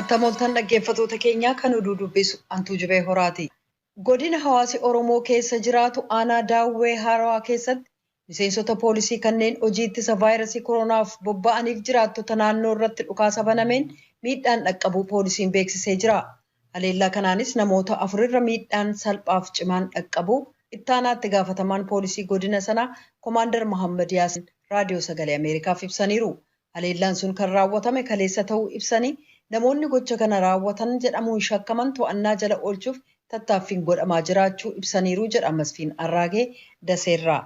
Attam ooltan, dhaggeeffatoota keenyaa. Kan oduu dubbisu Antuu Jibee Horaati. Godina hawaasi Oromoo keessa jiraatu aanaa Daawwee Haarawaa keessatti miseensota poolisii kanneen hojii ittisa vaayirasii koronaaf bobba'aniif jiraattota naannoo irratti dhukaasa banameen miidhaan dhaqqabuu poolisiin beeksisee jira. Haleellaa kanaanis namoota afurirra miidhaan salphaaf cimaan dhaqqabuu ittaanaatti gaafatamaan poolisii godina sanaa Komaandar Mohammad Yaasin Raadiyoo Sagalee Ameerikaaf ibsaniiru. Haleellaan sun kan raawwatame kaleessa ta'uu ibsanii, namoonni gocha kana raawwatan jedhamuun shakkaman to'annaa jala oolchuuf tattaaffiin godhamaa jiraachuu ibsaniiru jedha Masfiin Arraagee Daseerraa.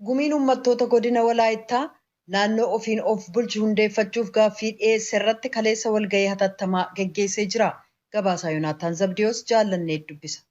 Gumiin uummattoota godina Walaayittaa naannoo ofiin of bulchu hundeeffachuuf gaaffii dhiyeesse irratti kaleessa walgahii hatattamaa geggeessee jira. Gabaasaa Yoonaataan Zabdiyoos jaallannee dubbisa.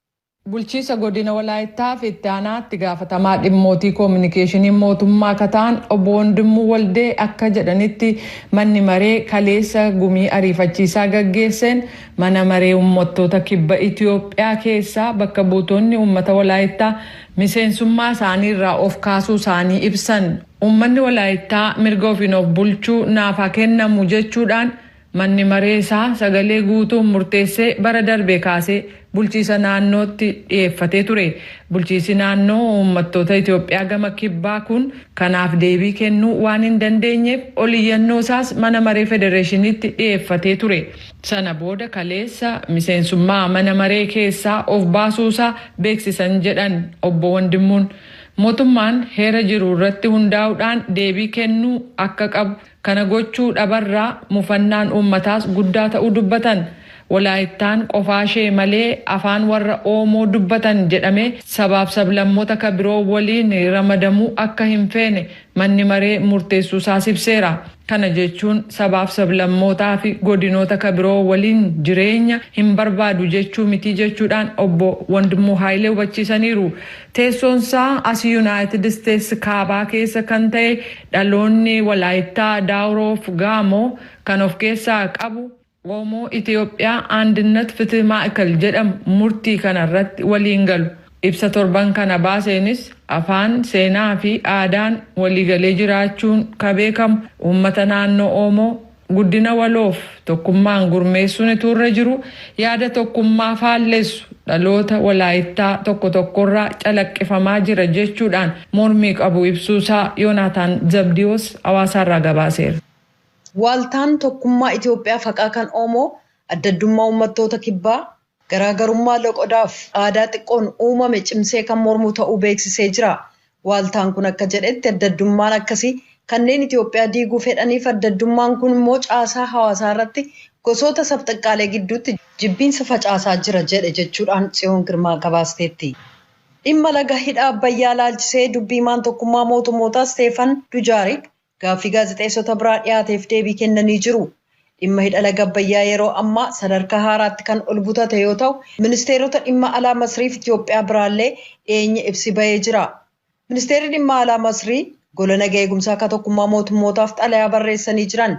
Bulchiisa godina Walaayittaa fi itti aanaatti gaafatamaa dhimmootii koominikeeshinii mootummaa akka ta'an obbo Wandimuu Waldee akka jedhanitti, manni maree kaleessa gumii ariifachiisaa gaggeesseen mana maree uummattoota kibba Itiyoophiyaa keessaa bakka buutonni uummata Walaayittaa miseensummaa isaanii irraa of kaasuu isaanii ibsan. Uummanni Walaayittaa mirga ofiin of bulchuu naaf haa kennamu jechuudhaan manni maree isaa sagalee guutuun murteessee bara darbe kaasee bulchiisa naannootti dhiyeeffatee ture. Bulchiisi naannoo uummattoota Itiyoophiyaa gama kibbaa kun kanaaf deebii kennuu waan hin dandeenyeef oliyyannoo isaas mana maree federeeshiniitti dhiyeeffatee ture. Sana booda kaleessa miseensummaa mana maree keessaa of baasuusaa beeksisan jedhan obbo Wandimmuun. Mootummaan heera jiru irratti hundaa'uudhaan deebii kennuu akka qabu, kana gochuu dhabarraa mufannaan uummataas guddaa ta'uu dubbatan. Walaayittaan qofaa ishee malee afaan warra Oomoo dubbatan jedhamee sabaaf sablammoota ka biroo waliin ramadamuu akka hin feene manni maree murteessuu isaas ibseera. Kana jechuun sabaaf sablammootaa fi godinoota ka biroo waliin jireenya hin barbaadu jechuu miti jechuudhaan obbo Wandimuu Haayilee hubachiisaniiru. Teessoonsaa as Yuunaayitid Isteetsi kaabaa keessa kan ta'e dhaloonni Walaayittaa, Daawuroof Gaamoo kan of keessaa qabu Oomoo Itiyoophiyaa Andinnat Fitih Maa'ikal jedhamu murtii kana irratti waliin galu. Ibsa torban kana baaseenis afaan, seenaa fi aadaan waliigalee jiraachuun ka beekamu uummata naannoo Oomoo guddina waloof tokkummaan gurmeessuun ituurra jiru yaada tokkummaa faallessu dhaloota Walaayittaa tokko tokkorraa calaqqifamaa jira jechuudhaan mormii qabu ibsuusaa Yoonaataan Zabdiyoos Hawaasaarraa gabaaseera. Waaltaan tokkummaa Itiyoophiyaa faqaa kan Oomoo adda addummaa uummattoota kibbaa garaagarummaa loqodaaf aadaa xiqqoon uumame cimsee kan mormu ta'uu beeksisee jira. Waaltaan kun akka jedhetti, adda addummaan akkasii kanneen Itiyoophiyaa diiguu fedhaniif adda addummaan kun immoo caasaa hawaasaa irratti gosoota sabxiqqaalee gidduutti jibbiinsa facaasaa jira jedhe jechuudhaan Tsiyoon Girmaa gabaasteetti. Dhimma laga hidha Abbayyaa laalchisee dubbiimaan tokkummaa mootummootaa Steefan Dujaarik gaaffii gaazexeessota biraa dhiyaateef deebii kennanii jiru. Dhimma hidha laga Abbayyaa yeroo ammaa sadarkaa haaraatti kan ol butate yoo ta'u, ministeerota dhimma alaa Masriif Itiyoophiyaa biraallee dhiyeenya ibsi bahee jira. Ministeerri dhimma alaa Masrii gola naga eegumsaa akka tokkummaa mootummootaaf xalayaa barreessanii jiran.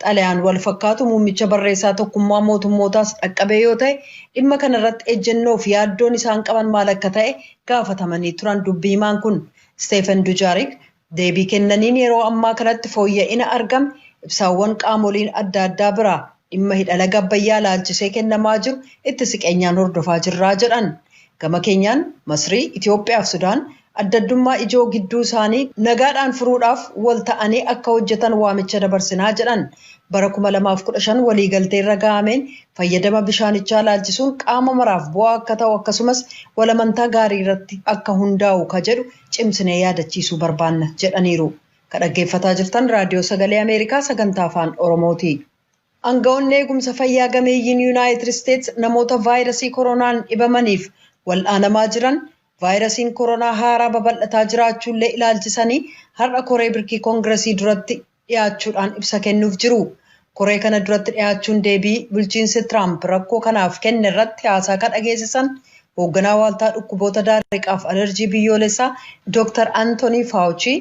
Xalayaan wal fakkaatu muummicha barreessaa tokkummaa mootummootaas dhaqqabee yoo ta'e, dhimma kanarratti ejjennoo fi yaaddoon isaan qaban maal akka ta'e gaafatamanii turan dubbii himaan kun. Steefan Dujaarik deebii kennaniin yeroo ammaa kanatti fooyya'ina argame ibsaawwan qaamoliin adda addaa biraa dhimma hidha laga Abbayyaa laalchisee kennamaa jiru itti siqeenyaan hordofaa jirraa jedhan. Gama keenyaan Masrii, Itiyoophiyaa fi Sudaan adda addummaa ijoo gidduu isaanii nagaadhaan furuudhaaf wal ta'anii akka hojjetan waamicha dabarsinaa jedhan. Bara 2015 waliigaltee irra gahameen fayyadama bishaanichaa laalchisuun qaama maraaf bu'aa akka ta'u, akkasumas walamantaa gaarii irratti akka hundaa'u ka jedhu cimsinee yaadachiisuu barbaanna jedhaniiru. Ka dhaggeeffataa jirtan Raadiyoo Sagalee Ameerikaa sagantaa Afaan Oromooti. Aangawoonni eegumsa fayyaa gameeyyiin Yuunaayitid Isteets namoota vaayirasii koronaan dhibamaniif wal'aanamaa jiran vaayirasiin koronaa haaraa babal'ataa jiraachuullee ilaalchisanii har'a koree birkii koongiresii duratti dhiyaachuudhaan ibsa kennuuf jiru. Koree kana duratti dhiyaachuun deebii bulchiinsi Tiraamp rakkoo kanaaf kenne irratti haasaa kan dhageessisan hoogganaa waaltaa dhukkuboota daariqaaf alerjii biyyoolessaa Dr. Anthony Fauci,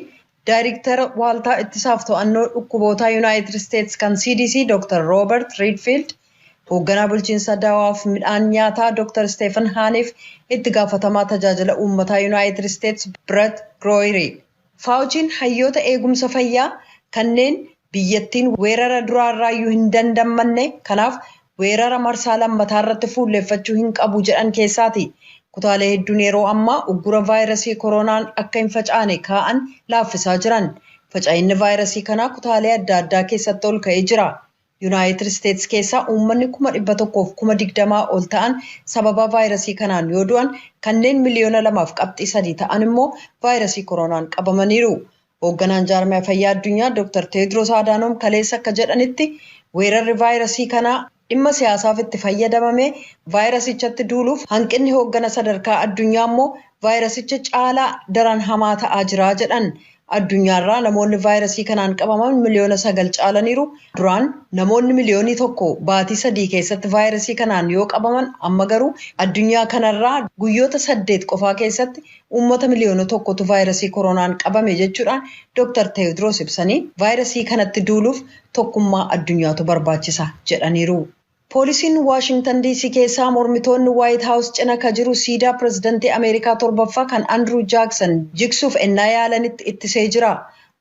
daayirektara waaltaa ittisaaf to'annoo dhukkubootaa Yuunaayitid Isteets kan CDC Dr. Robert Redfield, hoogganaa bulchiinsa dawaaf midhaan nyaataa Dr. Stephen Haaniif itti gaafatamaa tajaajila uummataa Yuunaayitid Isteets Brett Giroir. Fauciin hayyoota eegumsa fayyaa kanneen Biyyattiin weerara duraarraayyuu hin dandammanne, kanaaf weerara marsaa lammataa irratti fuulleeffachuu hin qabu jedhan keessaati. Kutaalee hedduun yeroo ammaa uggura vaayirasii koronaan akka hin facaane kaa'an laaffisaa jiran. Faca'inni vaayirasii kanaa kutaalee adda addaa keessatti ol ka'ee jira. Yuunaayitid Isteetsi keessaa uummanni 120,000 ol ta'an sababa vaayirasii kanaan yoo du'an, kanneen 2.3 miliyoona ta'an immoo vaayirasii koronaan qabamaniiru. Hoogganaan jaarmiyaa fayyaa addunyaa Dr. Teedros Adaanom kaleessa akka jedhanitti, weerarri vaayirasii kanaa dhimma siyaasaaf itti fayyadamame vaayirasichatti duuluuf hanqinni hooggana sadarkaa addunyaa immoo vaayirasicha caalaa daran hamaa ta'aa jira jedhan. Addunyaarraa namoonni vaayirasii kanaan qabaman 9 miliyoona caalaniiru. Duraan namoonni 1 miliyoona baatii 3 keessatti vaayirasii kanaan yoo qabaman, amma garuu addunyaa kanarraa guyyoota 8 qofaa keessatti uummata 1 miliyoonatu vaayirasii koronaan qabame jechuudhaan Dr. Teewdroos ibsanii, vaayirasii kanatti duuluuf tokkummaa addunyaatu barbaachisa jedhaniiru. Poolisiin Waashingtan DC keessaa mormitoonni Waayit Haawus cina ka jiru siidaa pirezidantii Ameerikaa torbaffaa kan Andrew Jaakson jigsuuf ennaa yaalanitti ittisee jira.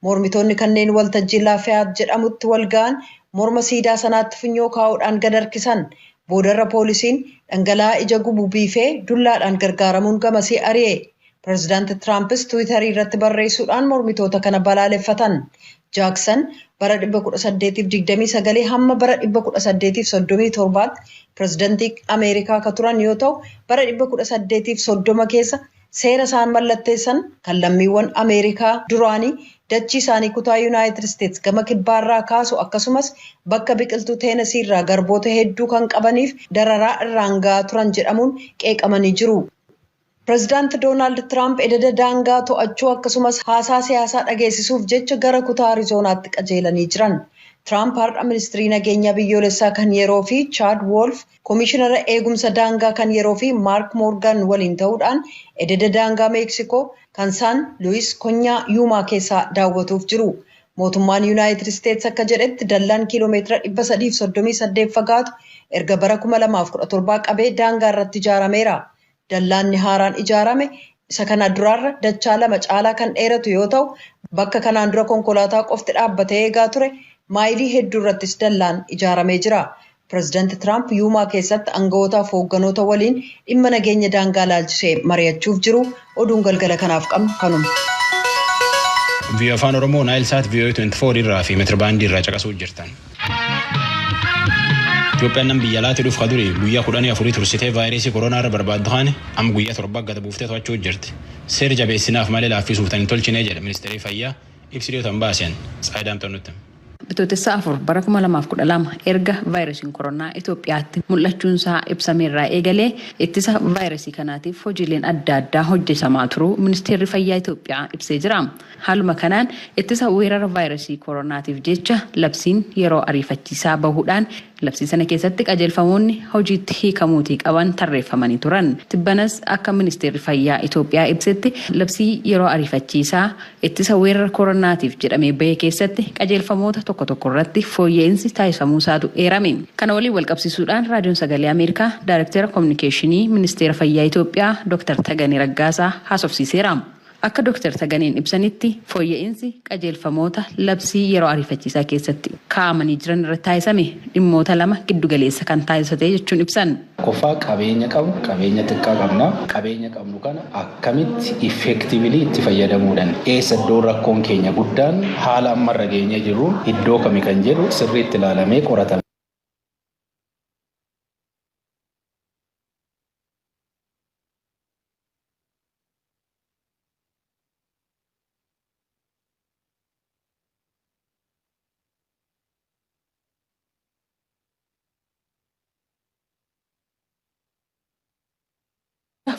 Mormitoonni kanneen waltajjii Laafayaat jedhamutti wal ga'an morma siidaa sanaatti funyoo kaa'uudhaan gad harkisan. Boodarra poolisiin dhangala'aa ija gubu biifee dullaadhaan gargaaramuun gamasii ari'e. Pireezidaanti Tiraampis Tiwiitarii irratti barreessuudhaan mormitoota kana balaaleffatan. Jaaksan bara 1829 hamma bara 1837tti pireezidantii Ameerikaa ka turan yoo ta'u, bara 1830 keessa seera isaan mallatteessan kan lammiiwwan Ameerikaa duraanii dachii isaanii kutaa Yuunaayitid Isteetsi gama kibbaarraa kaasu, akkasumas bakka biqiltuu Teenasii irraa garboota hedduu kan qabaniif dararaa irraan ga'aa turan jedhamuun qeeqamanii jiru. Pireezidaanti Doonaald Tiraamp ededa daangaa to'achuu akkasumas haasaa siyaasaa dhageessisuuf jecha gara kutaa Ariizoonaatti qajeelanii jiran. Tiraamp har'a ministirii nageenyaa biyyoolessaa kan yeroo fi Chaad Woolf, koomishinara eegumsa daangaa kan yeroo fi Maark Moorgan waliin ta'uudhaan ededa daangaa Meeksikoo kan Saan Luwis konyaa Yuumaa keessaa daawwatuuf jiru. Mootummaan Yuunaayitid Isteetsi akka jedhetti, dallaan kiiloomeetira 338 fagaatu erga bara 2017 qabee daangaa irratti ijaarameera. Dallaanni haaraan ijaarame isa kana duraarra dachaa lama caalaa kan dheeratu yoo ta'u, bakka kanaan dura konkolaataa qofti dhaabbatee eegaa ture maayilii hedduu irrattis dallaan ijaaramee jira. Pireezidaanti Tiraamp Yuumaa keessatti aanga'ootaaf hoogganoota waliin dhimma nageenya daangaa laalchisee mari'achuuf jiru. Oduun galgala kanaaf qabnu kanuma. VOA Afaan Oromoo Naayil Saat VOA 24 irraa fi meetirbaandii irraa caqasuu jirtan. Itoophiyaan nam biyya alaatti dhufu kaduri guyyaa 14 tursitee vaayirasii koronaa irra barbaaddu kaane amma guyyaa 7 gad buuftee to'achuu jirti. Seera jabeessinaaf malee laaffisuuf tan hin tolchine jedhe ministeerri fayyaa ibsi dhiyootan baaseen. Tsaayidaam nutti. Bitootessa 4 bara 2012 erga vaayirasiin koronaa Itoophiyaatti mul'achuunsaa ibsameerraa eegalee ittisa vaayirasii kanaatiif hojiileen adda addaa hojjetamaa turuu Ministeerri Fayyaa Itoophiyaa ibsee jira. Haaluma kanaan ittisa weerara vaayirasii koronaatiif jecha labsiin yeroo ariifachiisaa bahuudhaan labsii sana keessatti qajeelfamoonni hojiitti hiikamuutii qaban tarreeffamanii turan. Tibbanas akka Ministeerri Fayyaa Itoophiyaa ibsetti, labsii yeroo ariifachiisaa ittisa weerara koronaatiif jedhamee bahe keessatti qajeelfamoota tokko tokko irratti fooyya'insi taasifamuusaatu eerame. Kana waliin walqabsiisuudhaan Raadiyoon Sagalee Ameerikaa Daayirektara Kominikeeshinii Ministeera Fayyaa Itoophiyaa Dr. Taganee Raggaasaa haasofsiiseera. Akka Dr. Taganeen ibsanitti, fooyya'insi qajeelfamoota labsii yeroo ariifachiisaa keessatti kaa'amanii jiran irratti taasisame dhimmoota lama giddugaleessa kan taasisate jechuun ibsan. Qoffaa qabeenya qabnu, qabeenya xiqqaa qabna. Qabeenya qabnu kana akkamitti effectively itti fayyadamuudhaan, eessa iddoo rakkoon keenya guddaan haala ammarra geenye jiru iddoo kami kan jedhu sirriitti ilaalamee qoratame.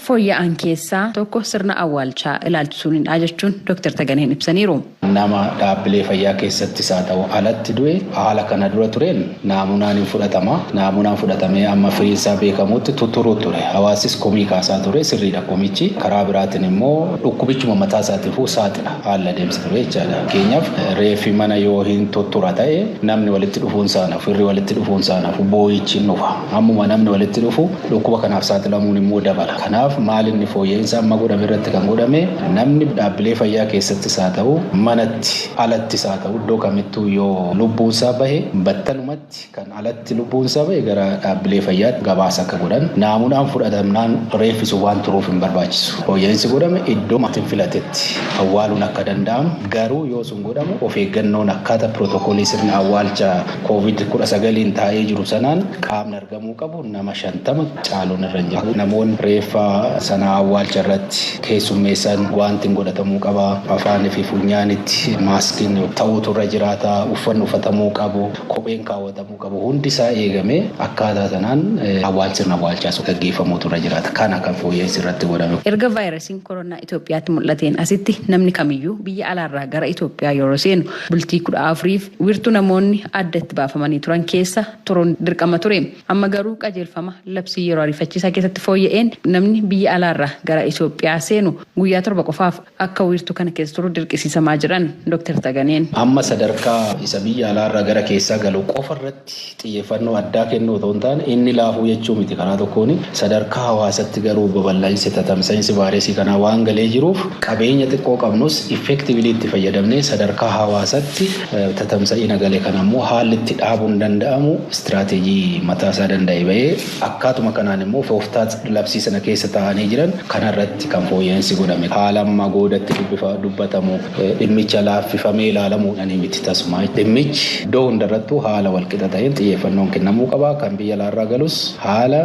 Fooyya'an keessaa tokko sirna awwaalchaa ilaalchisuunidha jechuun Dr. Taganeen ibsaniiru. Nama dhaabbilee fayyaa keessattis haa ta'u alatti du'e, haala kana dura tureen naamunaan hin fudhatama. Naamunaan fudhatamee amma firiinsaa beekamutti tutturuu ture. Hawaasis komii kaasaa ture, sirriidha komichi. Karaa biraatiin immoo dhukkubichuma mataa isaatiifuu saaxila haala adeemsa ture jechaadha. Fakkeenyaaf, reeffi mana yoo hin tuttura ta'e, namni walitti dhufuun saanaaf, firri walitti dhufuun saanaaf, boo'ichi hin dhufa. Ammuma namni walitti dhufu dhukkuba kanaaf saaxilamuun immoo dabala. Kanaaf Kanaaf maal inni fooyya'insa amma godhame irratti kan godhame, namni dhaabbilee fayyaa keessattis haa ta'u, manatti alattis haa ta'u, iddoo kamittuu yoo lubbuunsaa bahe, battalumatti kan alatti lubbuunsaa bahe gara dhaabbilee fayyaatti gabaasa akka godhan, naamunaan fudhatamnaan reeffisu waan turuuf hin barbaachisu. Fooyya'insi godhame iddoo maatiin filatetti awwaaluun akka danda'amu, garuu yoo sun godhamu of eeggannoon akkaataa pirootokoolii sirna awwaalcha COVID-19 taa'ee jiru sanaan qaamni argamuu qabu nama 50 caaluun irra hin jiru. Namoonni reeffa sana awwaalcha irratti keessummeessan wanti godhatamuu qaba. Afaanii fi funyaanitti maaskiin ta'uutu irra jiraata. Uffanni uffatamuu qabu. Kopheen kaawwatamuu qabu. Hundi isaa eegamee akkaataa sanaan awwaalchi, sirna awwaalchaa sun gaggeeffamuutu irra jiraata. Kana kan fooyya'insi irratti godhame. Erga vaayirasiin koronaa Itoophiyaatti mul'ateen asitti namni kamiyyuu biyya alaarraa gara Itoophiyaa yeroo seenu bultii 14f wiirtuu namoonni adda itti baafamanii turan keessa turuun dirqama ture. Amma garuu qajeelfama labsii yeroo ariifachiisaa keessatti fooyya'een namni biyya alaarraa gara Itoophiyaa seenu guyyaa 7 qofaaf akka wiirtuu kana keessa turu dirqisiisamaa jiran Dr. Taganeen. Amma sadarkaa isa biyya alaarraa gara keessaa galu qofa irratti xiyyeeffannoo addaa kennuu otoo hin taane, inni laafuu jechuu miti. Karaa tokkoon sadarkaa hawaasatti garuu babal'insi tatamsa'insi vaayirasii kanaa waan galee jiruuf, qabeenya xiqqoo qabnus effectively itti fayyadamnee sadarkaa hawaasatti tatamsa'ina gale kana immoo haalli itti dhaabuun danda'amu istiraateejii mataasaa danda'e bahee, akkaatuma kanaan immoo tooftaa labsii sana keessa taa'anii jiran kanarratti kan fooyya'insi godhame. Haala amma goodatti dubbatamu dhimmicha laaffifamee ilaalamuudhaan miti tasuma. Dhimmichi iddoo hundarrattuu haala walqixa ta'een xiyyeeffannoon kennamuu qaba. Kan biyya alaarraa galus haala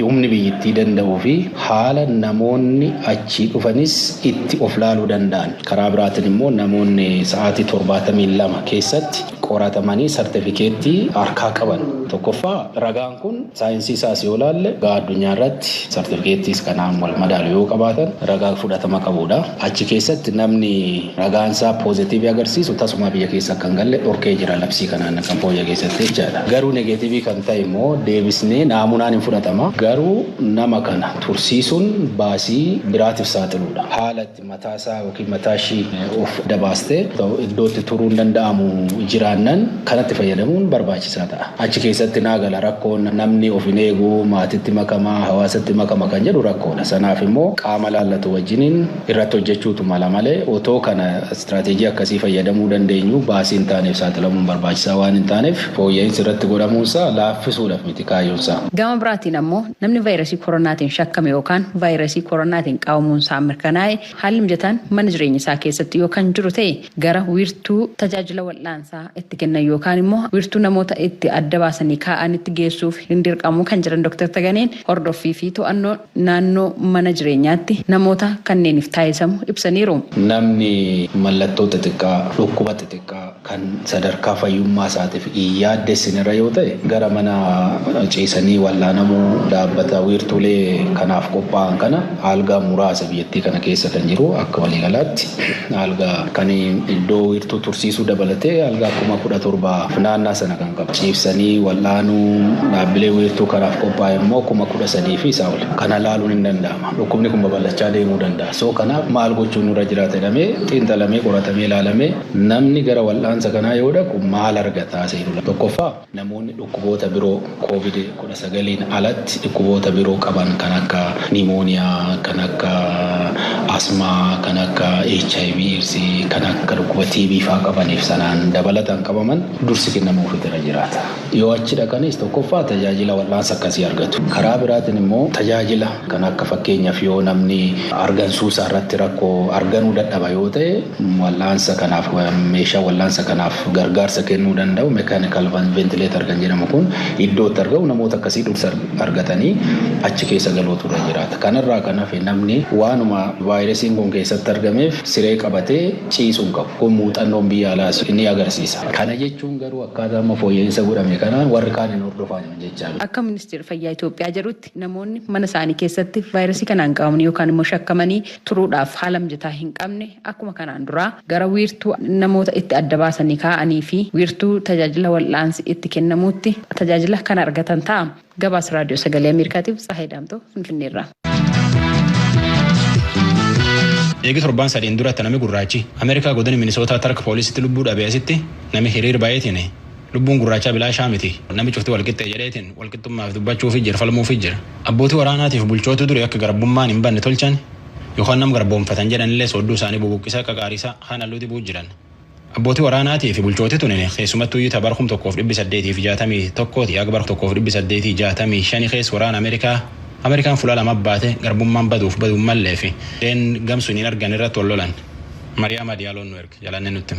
humni biyyittii danda'uu fi haala namoonni achii dhufanis itti of laaluu danda'an. Karaa biraatiin immoo namoonni sa'aatii 72 keessatti qoratamanii sartifikeettii harkaa qaban. Tokkoffaa, ragaan kun saayinsii isaas yoo ilaalle, ragaa addunyaa irratti sartifikeettiis kanaan wal madaalu yoo qabaatan ragaa fudhatama qabudha. Achi keessatti namni ragaan isaa poozitiivii agarsiisu tasuma biyya keessa akka hin galle dhorkee jira labsii kanaan kan fooyya keessatti jechaadha. Garuu negeetiivii kan ta'e immoo deebisnee naamunaan hin fudhatama. Garuu nama kana tursiisuun baasii biraatiif saaxiluudha. Haala itti mataa isaa yookiin mataa ishii of dabaastee iddootti turuun danda'amu jiraannan kanatti fayyadamuun barbaachisaa ta'a. Achi keessatti naa gala, rakkoon namni of hin eegu, maatitti makamaa, hawaasatti makama kan jedhu rakkoodha. Sanaaf immoo qaama laallatu wajjiniin irratti hojjechuutu mala malee, otoo kana istiraateejii akkasii fayyadamuu dandeenyu baasii hin taaneef saaxilamuun barbaachisaa waan hin taaneef, fooyya'insi irratti godhamuunsaa laaffisuudhaaf miti kaayyoonsaa. Gama biraatiin ammoo namni vaayirasii koronaatiin shakkame yookaan vaayirasii koronaatiin qabamuunsaa mirkanaa'e, haalli mijataan mana jireenya isaa keessatti yoo kan jiru ta'e, gara wiirtuu tajaajila wal'aansaa itti kennan yookaan immoo wiirtuu namoota itti adda baasanii kaa'anitti geessuuf hin dirqamu kan jiran Dr. Taganeen, hordoffii fi to'annoo naannoo mana jireenyaatti namoota kanneeniif taasisamu ibsaniiru. Namni mallattoo xixiqqaa, dhukkuba xixiqqaa kan sadarkaa fayyummaa isaatiif hin yaaddessinirra yoo ta'e, gara mana ciisanii wal'aanamuu dhaabbata wiirtuulee kanaaf qophaa'an kana, algaa muraasa biyyattii kana keessa kan jiru, akka waliigalaatti algaa kan iddoo wiirtuu tursiisuu dabalatee algaa 17,000 naannaa sana kan qabu. Ciibsanii wal'aanuu dhaabbilee wiirtuu kanaaf qophaa'e immoo 13,000 fi isaa ol. Kana laaluun hin danda'ama. Dhukkubni kun babal'achaa deemuu danda'a. So kanaaf maal gochuun nurra jiraata jedhamee xiinxalamee, qoratamee, ilaalamee namni gara wal'aansa kanaa yoo dhaqu maal argataa seerudha. Tokkoffaa, namoonni dhukkuboota biroo COVID-19n alatti dhukkuboota biroo qaban kan akka niimooniyaa, kan akka asmaa, kan akka HIV AIDS, kan akka dhukkuba TB faa qabaniif sanaan dabalataan qabaman dursi kennamuufii irra jiraata. Yoo achi dhaqanis tokkoffaa tajaajila wal'aansa akkasii argatu. Karaa biraatiin immoo tajaajila kan akka fakkeenyaaf yoo namni argansuu isaa irratti rakkoo arganuu dadhaba yoo ta'e, wal'aansa kanaaf, meeshaa wal'aansa kanaaf gargaarsa kennuu danda'u, mechanical ventilator kan jedhamu kun iddootti argamu, namoota akkasii dursa argatanii achi keessa galuutu irra jiraata. Kanarraa kan hafe namni waanuma vaayirasiin kun keessatti argameef siree qabatee ciisuu hin qabu. Kun muuxannoon biyya alaas ni agarsiisa. Kana jechuun garuu akkaataa amma fooyya'insa godhame kanaan warri kaan hin hordofan jechaa. Akka Ministeerri Fayyaa Itoophiyaa jedhutti, namoonni mana isaanii keessatti vaayirasii kanaan qabamanii yookaan immoo shakkamanii turuudhaaf haala mijataa hin qabne akkuma kanaan duraa gara wiirtuu namoota itti adda baasanii kaa'anii fi wiirtuu tajaajila wal'aansi itti kennamuutti tajaajila kan argatan ta'a. Gabaasa Raadiyoo Sagalee Ameerikaatiif Tsahaay Daamtoo, Finfinneerraa. Eegi torbaan sadiin duratti namni gurraachi Ameerikaa godina Minisootaa harka poolisitti lubbuu dhabee asitti, nami hiriir baay'eetiin Lubbuun gurraachaa bilaashaa miti. Namni cufti walqixxee jedheetiin walqixxummaaf dubbachuufi jira, falmuufi jira. Abbootii waraanaatiif bulchootu duri akka garbummaan hin banne tolchan yookaan nam garboomfatan jedhanillee soodduu isaanii bubuqqisa qaqaarisaa kaan halluu dibuu jiran. Abbootii waraanaatii fi bulchooti tunin keessumattuu iyyuu bara 1861ti haga bara 1865 keessa waraana Ameerikaa Ameerikaan fuula lama baate garbummaan baduuf baduun mallee fi deen gamsuun hin argan irratti wal lolan. Mariyaama Diyaaloon nu erge jalannee nutti.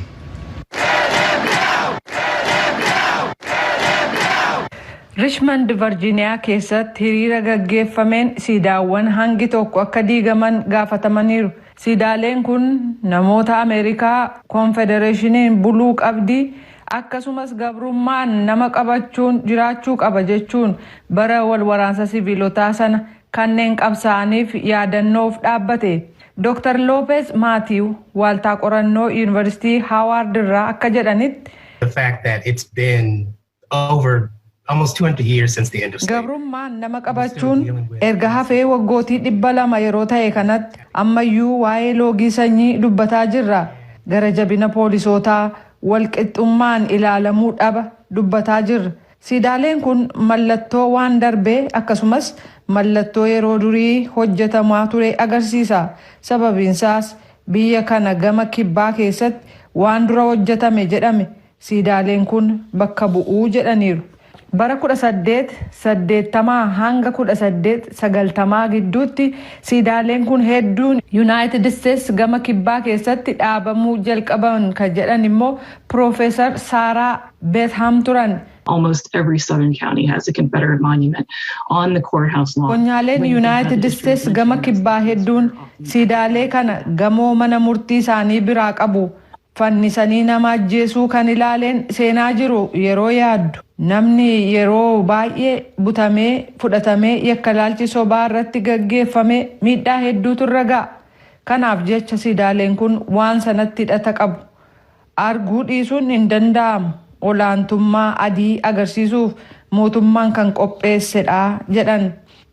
Richmond, Virgiiniyaa keessatti hiriira gaggeeffameen siidaawwan hangi tokko akka diigaman gaafatamaniiru. Siidaaleen kun namoota Ameerikaa koonfedereeshiniin buluu qabdii, akkasumas gabrummaan nama qabachuun jiraachuu qaba jechuun bara wal waraansa siviilotaa sana kanneen qabsaa'aniif yaadannoof dhaabbate. Dr. Lopez Maatiiw waaltaa qorannoo Yuunivarsiitii Haawaard irraa akka jedhanitti, The fact that it's been over almost 200 years since the end of slavery. Gabrummaan nama qabachuun erga hafee waggootii 200 yeroo ta'e kanatti ammayyuu waa'ee loogii sanyii dubbataa jirra. Gara jabina poolisootaa, walqixxummaan ilaalamuu dhaba dubbataa jirra. Siidaaleen kun mallattoo waan darbee akkasumas mallattoo yeroo durii hojjetamaa ture agarsiisa. Sababiinsaas biyya kana gama kibbaa keessatti waan dura hojjetame jedhame siidaaleen kun bakka bu'uu jedhaniiru. Bara 1880 hanga 1890 gidduutti siidaaleen kun hedduun Yuunaayitid Isteets gama kibbaa keessatti dhaabamuu jalqaban kan jedhan immoo Piroofeesar Saaraa Beetham turan. Almost every southern county has a Confederate monument on the courthouse lawn. Konyaaleen Yuunaayitid Isteets gama kibbaa hedduun siidaalee kana gamoo mana murtii isaanii biraa qabu. Fannisanii nama ajjeesuu kan ilaaleen seenaa jiru yeroo yaaddu, namni yeroo baay'ee butamee fudhatamee yakka ilaalchi sobaa irratti gaggeeffame miidhaa hedduutu irra ga'a. Kanaaf jecha siidaaleen kun waan sanatti hidhata qabu. Arguu dhiisuun hin danda'amu. Olaantummaa adii agarsiisuuf mootummaan kan qopheessedha jedhan.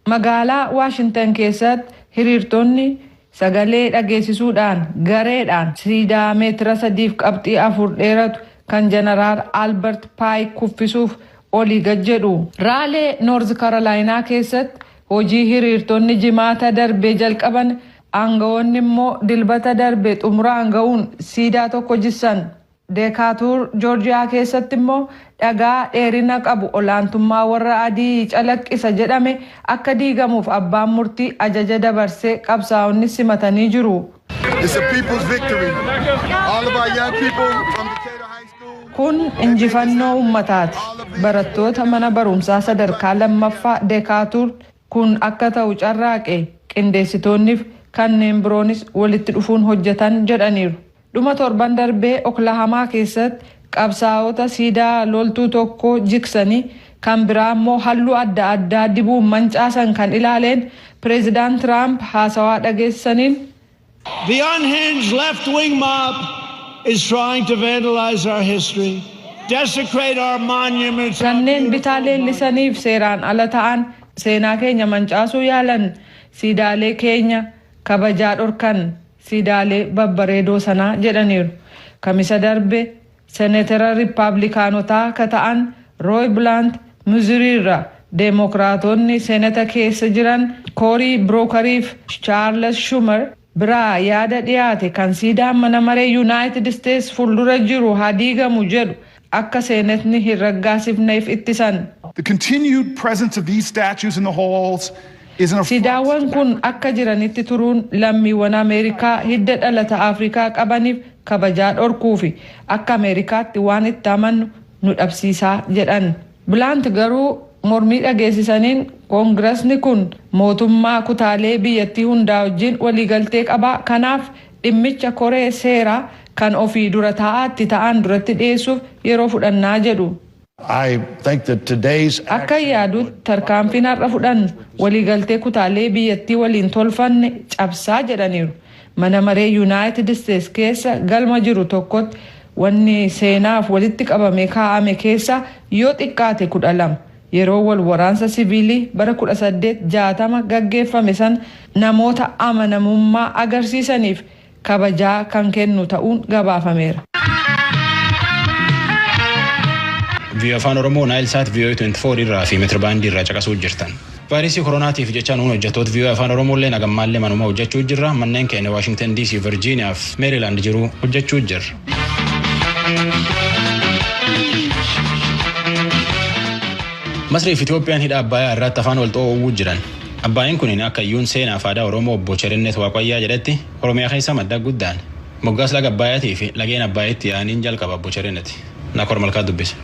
Magaalaa Waashintan keessatti hiriirtonni sagalee dhageessisuudhaan gareedhaan siidaa meetira 3.4 dheeratu kan Jeneraal Albert Paayik kuffisuuf olii gad jedhu. Raalee, Noorz Karolaayinaa keessatti hojii hiriirtonni Jimaata darbee jalqaban aangawoonni immoo Dilbata darbe xumuraan ga'uun siidaa tokko jissan. Deekaatuur, Joorjiyaa keessatti immoo dhagaa dheerina qabu olaantummaa warra adii calaqqisa jedhame akka diigamuuf abbaan murtii ajaja dabarsee qabsaa'onni simatanii jiru. It's a people's victory. All of our young people from Decatur High School. Kun injifannoo uummataati. Barattoota mana barumsaa sadarkaa lammaffaa Deekaatuur kun akka ta'u carraaqe, qindeessitoonniif kanneen biroonis walitti dhufuun hojjetan jedhaniiru. Dhuma torban darbee Oklahamaa keessatti qabsaa'ota siidaa loltuu tokko jiksanii kan biraa immoo halluu adda addaa dibuun mancaasan kan ilaaleen Pireezidaant Tiraamp haasawaa dhageessaniin, The unhinged left wing mob is trying to vandalize our history, desecrate our monuments. Kanneen bitaa leellisaniif seeraan ala ta'an seenaa keenya mancaasuu yaalan, siidaalee keenya kabajaa dhorkan, siidaalee babbareedoo sanaa jedhaniiru. Kamisa darbe seneetara Riippaabilikaanotaa ka ta'an Rooy Bilaant Mizuriirra, Deemokiraatonni seenata keessa jiran Koorii Birookariif Chaarles Shumer biraa yaada dhiyaate kan siidaan mana maree Yuunaayitid Isteets fuuldura jiru haa diigamu jedhu akka seenetni hin raggaasifneef ittisan. The continued presence of these statues in the halls is an affront. Siidaawwan kun akka jiranitti turuun lammiiwwan Ameerikaa hidda dhalata Afrikaa qabaniif kabajaa dhorkuu fi akka Ameerikaatti waan itti amannu nu dhabsiisaa jedhan. Bilaant garuu mormii dhageessisaniin koongirasni kun mootummaa kutaalee biyyattii hundaa wajjin waliigaltee qabaa, kanaaf dhimmicha koree seeraa kan ofii dura taa'aatti ta'an duratti dhiyeessuuf yeroo fudhannaa jedhu. I think that today's Akka yaadutti tarkaanfiin har'a fudhannu waliigaltee kutaalee biyyattii waliin tolfanne cabsaa jedhaniiru. Mana maree Yuunaayitid Isteets keessa galma jiru tokkotti wanni seenaaf walitti qabame kaa'ame keessa yoo xiqqaate 12 yeroo wal waraansa siviilii bara 1860 gaggeeffame san namoota amanamummaa agarsiisaniif kabajaa kan kennu ta'uun gabaafameera. VOA Afaan Oromoo Nilesat VOA 24 irraa fi meetirbaandii irraa caqasuu jirtan. Vaayirasii koronaatiif jecha nuun hojjettoota VOA Afaan Oromoo illee nagammaallee manuma hojjechuu jirra. Manneen keenya Waashingtan DC, Virgiiniyaa fi Meerilaand jiru hojjechuu jirra. Masrii fi Itoophiyaan hidha Abbayaa irratti afaan wal xoo'uu jiran. Abbaayeen kun akka iyyuun seenaa fi aadaa Oromoo obbo Cherinnet Waaqayyaa jedhetti Oromiyaa keessa madda guddaan. Moggaas laga Abbaayaatii fi lageen Abbaayetti yaa'aniin jalqaba obbo Cherinnet. Nakoor Malkaa dubbise.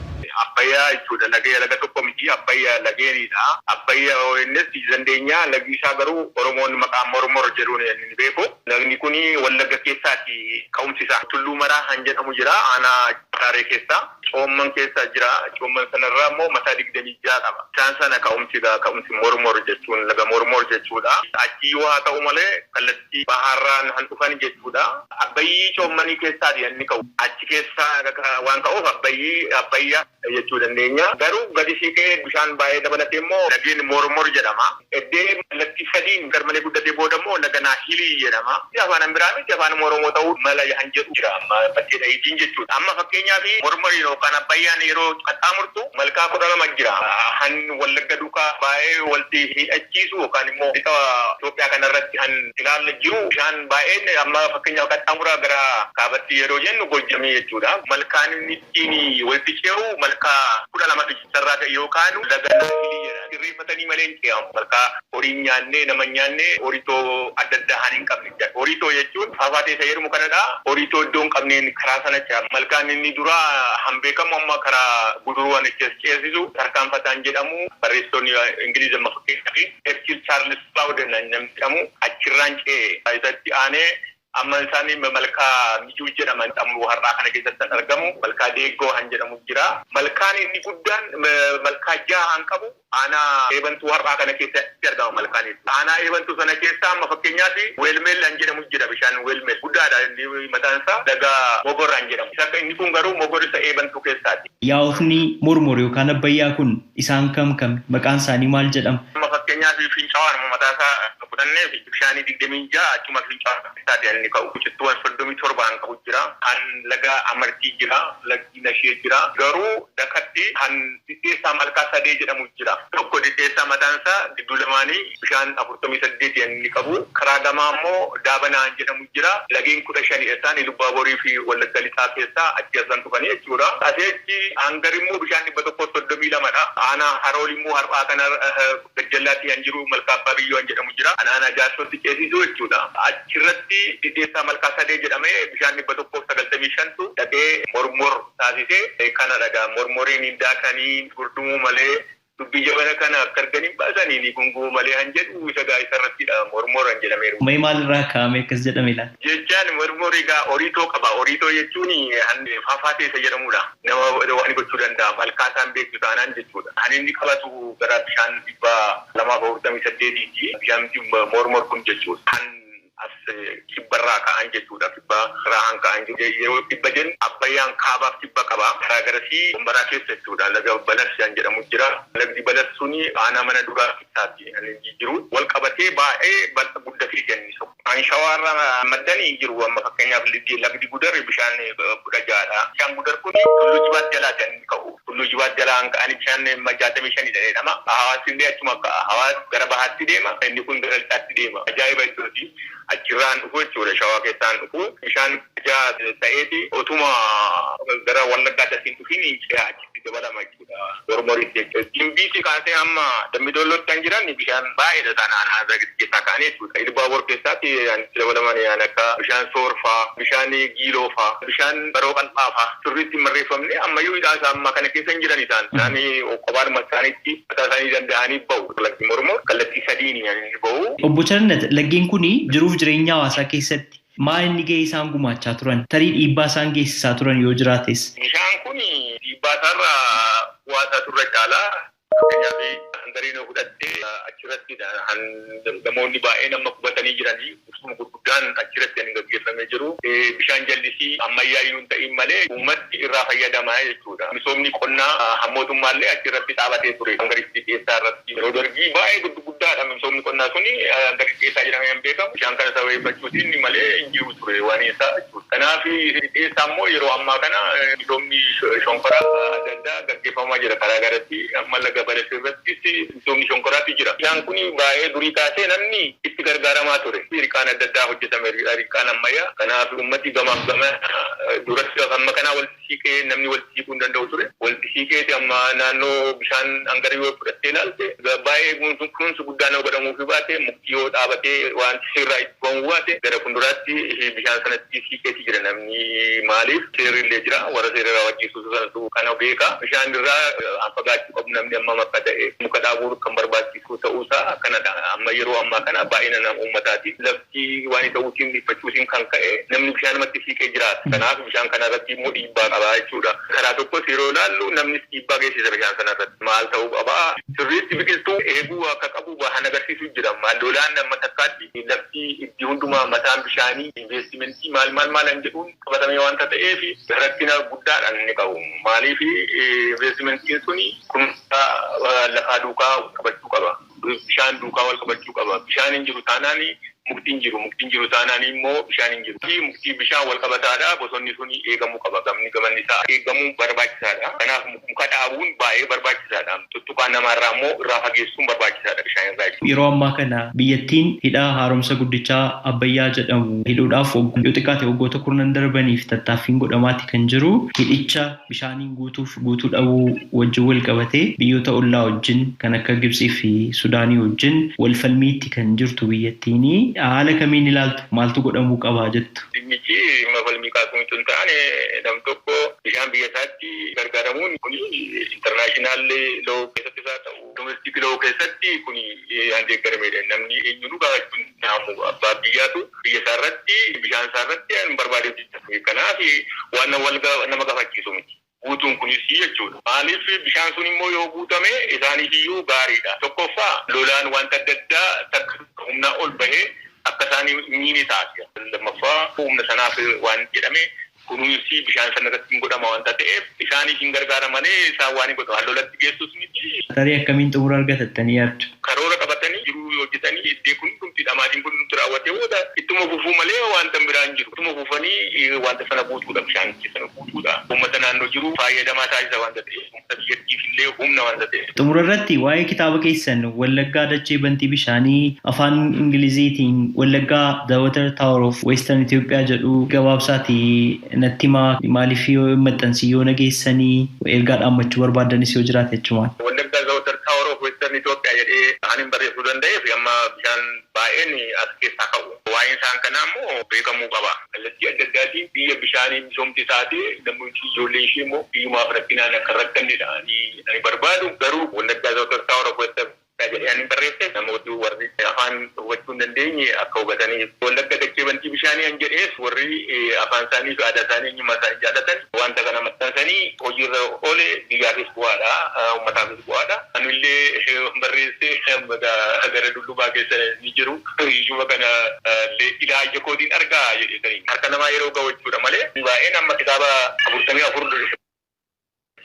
Abbayyaa jechuudha lagee laga tokko miti, Abbayyaa lageenidha. Abbayyaa innis dandeenya, lagni isaa garuu Oromoon maqaa Mormor jedhuun inni beeku. Lagni kun Wallagga keessaati ka'umsi isaa. Tulluu Maraa han jedhamu jira aanaa Raaree keessa. Coomman keessa jira. Coomman sanarraa immoo mataa 26 qaba. Isaan sana ka'umsi ka'umsi Mormor jechuun laga Mormor jechuudha. Achii yoo haa ta'u malee kallattii bahaarraan han dhufan jechuudha. Abbayyii coommanii keessaati inni ka'u. Achi keessaa waan ka'uuf Abbayyii Abbayyaa jechuu dandeenya. Garuu gadi siqee bishaan baay'ee dabalatee immoo lageen Mormor jedhama. Eddee kallattii sadiin garmalee guddatee booda immoo laga Naahilii jedhama. Afaan biraa miti, afaan Oromoo ta'uu mala han jedhu jira amma bakkee dhahiitiin jechuudha. Amma fakkeenyaaf Mormoriin yookaan Abbayyaan yeroo qaxxaamurtu malkaa 12 jira. Han Wallagga duukaa baay'ee walitti hidhachiisu yookaan immoo lixa Itoophiyaa kanarratti han ilaalla jiru bishaan baay'een amma fakkeenyaaf qaxxaamuraa gara kaabatti yeroo jennu Gojjamii jechuudha. Malkaan inni ittiin walitti ce'u malkaa 12tu sarraa ta'e yookaan laga Naahilii jedha. Sirreeffatanii malee hin ce'amu. Malkaa horii nyaannee nama nyaannee horitoo adda addaa han hin qabne. Horitoo jechuun faafaa teessa jedhamu kanadha. Horitoo iddoo hin qabneen karaa sana ce'a. Malkaan inni duraa han beekamu amma karaa guduruuwwan ceesisu tarkaanfataan jedhamu barreessitoonni Ingiliiz amma fakkeenyaaf Erkil Chaarlis Baawden namni jedhamu achirraan ce'e isatti aanee amma isaanii malkaa Mijuu jedhaman xamuu har'aa kana keessatti kan argamu malkaa Deeggoo han jedhamu jira. Malkaan inni guddaan malkaa 6 han qabu aanaa Eebantuu har'aa kana keessatti argama malkaan inni. Aanaa Eebantuu sana keessa amma fakkeenyaaf Weelmeel han jedhamu jira, bishaan Weelmeel guddaadha inni mataan isaa laga Mogor han jedhamu. Isa inni kun garuu Mogor isa Eebantuu keessaati. Yaa'ofni Mormor yookaan Abbayyaa kun isaan kam kam, maqaan isaanii maal jedhama? Amma fakkeenyaaf Fincaa'aan mataa isaa fudhannee bishaanii 26 achuma Fincaa'aa keessaati inni ka'u. Cittuuwwan 37 han qabu jira. Han laga Amartii jira. Lagdi Nashee jira. Garuu dakatti han dhidheessaa malkaa sadee jedhamu jira. Tokko dhidheessaa mataan isaa gidduu lamaanii bishaan 48 inni qabu. Karaa gamaa immoo Daabanaa jedhamu jira. Lageen 15 isaan Ilubbaaborii fi Wallagga Lixaa keessaa achi asan dhufanii jechuudha. Asii achi hangar immoo bishaan 132dha. Aanaa Harool immoo har'aa kana gajjallaatti kan jiru malkaa Abbaa Biyyoo jedhamu jira. Aanaa Jaarsootti ceesisuu jechuudha. Achirratti dhidheessaa malkaa sadee jedhamee bishaan 195tu dhaqee Mormor taasisee kana dhagaa Mormoriin hin daakanii gurdumuu malee dubbii jabana kana akka arganii baasanii ni gunguu malee han jedhu isa gaa isarrattidha Mormor han jedhameeru. Mee maalirraa kaa'ame akkas jedhame laata? Jechaan Mormor egaa horiitoo qaba. Horiitoo jechuun faafaa teessa jedhamudha. Nama waan gochuu danda'a. Malkaa isaan beektu taanaan jechuudha. Kan inni qabatu gara bishaan 248ti. Bishaan Mormor kun jechuudha. Kan as kibbarraa ka'an jechuudha. Kibba irraa ka'an yeroo kibba jennu Abbayyaan kaabaaf kibba qaba. Karaa garasii Wambaraa keessa jechuudha. Laga Balas jedhamu jira. Lagdi Balas suni aanaa mana duraa keessaatti inni jiru. Wal qabatee baay'ee bal'a guddatee jennisu. Kan Shawaarraa maddanii jiru amma fakkeenyaaf lagdi Gudar bishaan 16dha. Bishaan Gudar kun Tulluu Jibaat jalaa kan inni ka'u. Tulluu Jibaat jalaa ka'anii bishaan 65 jedhama. Hawaasni illee achuma hawaas gara bahaatti deema. Inni kun gara lixaatti deema. Ajaa'iba jechuuti. Achirraan dhufu jechuudha. Shawaa keessaan dhufu. Bishaan 6 ta'eeti otuma gara Wallaggaatti asiin dhufin ce'aa achitti dabalama jechuudha. Mormoritti jechuudha. Gimbiitti kaasee amma Dambidollootti kan jiran bishaan baay'eedha isaan aanaa keessaa ka'anii jechuudha. Ilbaabor keessaatti itti dabalaman akka bishaan Soorfaa, bishaan Giiloofaa, bishaan Baroo Qal'aafaa sirriitti hin barreeffamne ammayyuu hidhaa isaa ammaa kana keessa hin jiran isaan. Isaan kophaadhuma isaaniitti mataa isaanii danda'anii bahu. Lagdi Mormor kallattii sadiin inni bahu. Obbo Charnet, laggeen kun jiruuf jireenya hawaasaa keessatti maal inni gahee isaan gumaachaa turan? Tarii dhiibbaa isaan geessisaa turan yoo jiraates. Bishaan kun dhiibbaa isaarraa bu'aa isaa turre caalaa. Fakkeenyaaf Hangariin fudhattee achirratti namoonni baay'een amma qubatanii jiranii ibsuma gurguddaan achirratti kan gaggeeffamee jiru. Bishaan jallisii ammayyaa iyyuu hin ta'in malee uummatti irraa fayyadamaa jechuudha. Misoomni qonnaa mootummaallee achirratti dhaabatee ture. Hangaritti dhiyeessaa irratti yeroo dargii baay'ee gurguddaadha misoomni qonnaa suni hangaritti dhiyeessaa jedhamee hin beekamu. Bishaan kana sababeeffachuutiin malee hin jiru ture waan isaa jechuudha. Kanaaf dhiyeessaa immoo yeroo ammaa kana misoomni shonkoraa adda addaa gaggeeffamaa jira karaa garatti amma laga badasee irrattis misoomni shonkoraatu jira. Bishaan kun baay'ee durii kaasee namni itti gargaaramaa ture. Riqaan adda addaa hojjetame riqaan ammayyaa. Kanaaf uummati gamaaf gama duratti amma kanaa walitti siiqee namni walitti siiquu hin danda'u ture. Walitti siiqeeti amma naannoo bishaan hangarii yoo fudhattee ilaalte baay'ee kunuunsi guddaan yoo godhamuufi baate mukti yoo dhaabatee waan sirraa itti ba'uu baate gara fuulduraatti bishaan sanatti siiqeeti jira namni maaliif seerri illee jira warra seera raawwachiisuu sanatu kana beeka. Bishaan irraa fagaachuu qabu namni amma akka ta'e muka dhaabuu kan barbaachisu ta'uusaa kanadha. Amma yeroo ammaa kana baay'ina nama uummataati. Lafti waan ta'uutiin dhiphachuutiin kan ka'e namni bishaanumatti siiqee jiraata. Kanaaf bishaan kana irratti immoo dhiibbaa qaba jechuudha. Karaa tokkos yeroo ilaallu namnis dhiibbaa geessisa bishaan sana irratti. Maal ta'uu qabaa? Sirriitti biqiltuu eeguu akka qabu waan agarsiisu jira. Maal lolaan amma takkaatti lafti itti hundumaa mataan bishaanii investimentii maal maal maal an jedhuun qabatamee waanta ta'eef rakkina guddaadhaan inni qabu. Maaliif investimentiin suni kunuunsa lafaa duukaa qabachuu qaba. Bishaan duukaa wal qabachuu qaba. Bishaan hin jiru taanaan mukti hin jiru. Mukti hin jiru taanaan immoo bishaan hin jiru. Mukti bishaan wal qabataadha. Bosonni suni eegamuu qaba. Gamni gamanni isaa eegamuu barbaachisaadha. Kanaaf muka dhaabuun baay'ee barbaachisaadha. Tuttuqaa namaarraa immoo irraa fageessuun barbaachisaadha bishaan irraa. Yeroo ammaa kana biyyattiin hidha haaromsa guddichaa Abbayyaa jedhamu hidhuudhaaf yoo xiqqaate waggoota kurnan darbaniif tattaaffiin godhamaati kan jiru. Hidhicha bishaaniin guutuuf guutuu dhabuu wajjin wal qabatee biyyoota ollaa wajjin kan akka Gibxii fi Sudaanii wajjin wal falmiitti kan jirtu biyyattiin. Haala kamiin ilaaltu maaltu godhamuu qaba jettu? Dhimmichi dhimma falmii kaasuu hin taane nam tokko bishaan biyya isaatti gargaaramuun kun international law keessatti isaa ta'u domestic law keessatti kun an deeggaramedha. Namni eenyuun gaafachuu hin danda'amu. Abbaa biyyaatu biyya isaa irratti bishaan isaa irratti an barbaadetti. Kanaaf waan wal nama gaafachiisu miti. Guutuun kunis jechuudha. Maaliif bishaan sun immoo yoo guutame isaaniif iyyuu gaariidha. Tokkoffaa lolaan wanta adda addaa takka humnaa ol bahee akka isaanii miini taasisa. Lammaffaa humna sanaaf waan jedhame kunuunsi bishaan sana irratti hin godhama waanta ta'eef isaaniif hin gargaara malee isaan waan hin godhamu. Lolatti geessus miti. Tarii akkamiin xumura argatattanii yaaddu? Karoora qabatanii jiruu hojjetanii iddoo kun dhumti dhamaatiin kun dhumti raawwatee booda ittuma fufuu malee wanta biraan jiru. Ittuma fufanii wanta sana guutuudha bishaan sana guutuudha. Uummata naannoo jiru fayyadamaa taasisa waanta ta'eef uummata biyyattiif illee humna waanta ta'eef. Xumura irratti waa'ee kitaaba keessan Wallaggaa Dachee Bantii Bishaanii afaan Ingiliziitiin Wallaggaa The Water Tower of Western Ethiopia jedhu gabaabsaati natti himaa maaliif yoo maxxansi yoo nageessanii ergaa dhaammachuu barbaadanis yoo jiraate jechuudha. Wallaggaa The Water Tower of Western Ethiopia jedhee ani barreessuu danda'eef amma bishaan baay'een as keessaa ka'u. Waa'een isaan kanaa immoo beekamuu qaba. Kallattii adda addaatiin biyya bishaanii misoomti isaati namoonni ijoollee ishee immoo biyyumaaf rakkinaan akka rakkannedha. Ani barbaadu garuu Wallaggaa The Water Tower of Western jedhee ani barreesse namooti warri afaan hubachuu hin dandeenye akka hubataniif. Wallagga Dachee Bantii Bishaanii an jedhees warri afaan isaanii fi aadaa isaanii eenyummaa isaanii jaallatan wanta kana maxxansanii hojiirra oole biyyaafis bu'aadha, uummataafis bu'aadha. Anillee barreesse gara dullubaa keessa ni jiru. Iyyuma kana ilaa kootiin argaa jedhee harka namaa yeroo ga'u jechuudha malee baay'een amma kitaaba 44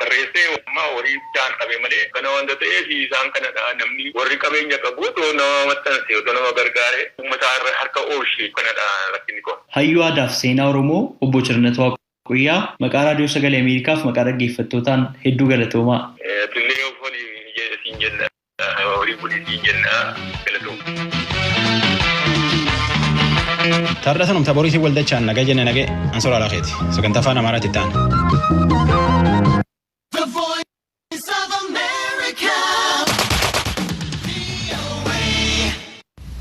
barreessee amma horii bishaan qabe malee kana wanta ta'eef isaan kanadha namni warri qabeenya qabu otoo nama maxxanse otoo nama gargaare uummata harka oolche kanadha rakkinni kun. Hayyuu aadaaf seenaa Oromoo obbo Chirnat Waaquyyaa maqaa raadiyoo sagalee Ameerikaaf maqaa dhaggeeffattootaan hedduu galatoomaa. Tullee horii siin jenna horii bulii siin jenna galatooma. Tarra sanumta boriitiin waldachaan nagaa jenne nagee ansoora alaaqeeti sagantaa afaan Amaaraatti ta'an.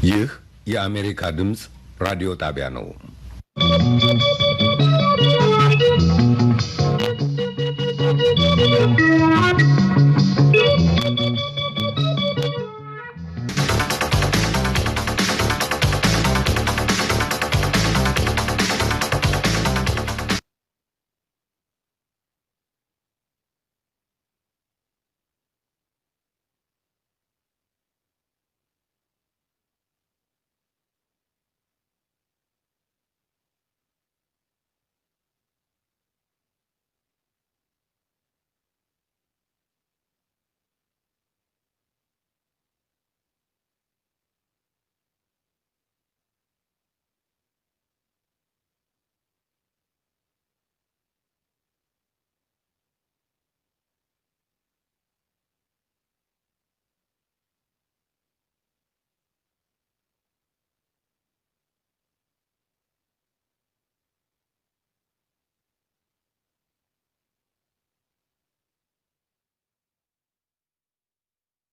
ይህ የአሜሪካ ድምፅ ራዲዮ ጣቢያ ነው።